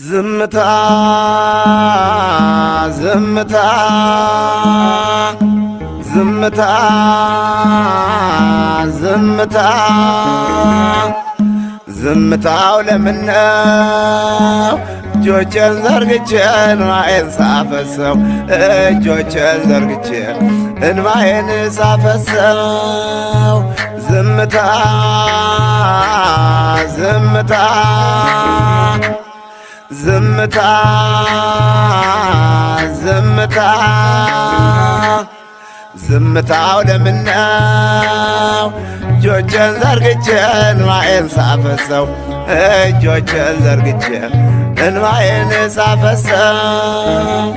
ዝምታ ዝምታ ዝምታ ዝምታ ዝምታው ለምነው እጆቼን ዘርግቼ እንባዬን ሳፈሰው እጆቼን ዘርግቼ እንባዬን ሳፈሰው ዝምታ ዝምታ ዝምታ ዝምታ ዝምታው ለምነው እጆቼን ዘርግቼ እንባዬን ሳፈሰው እጆቼን ዘርግቼ እንባዬን ሳፈሰው።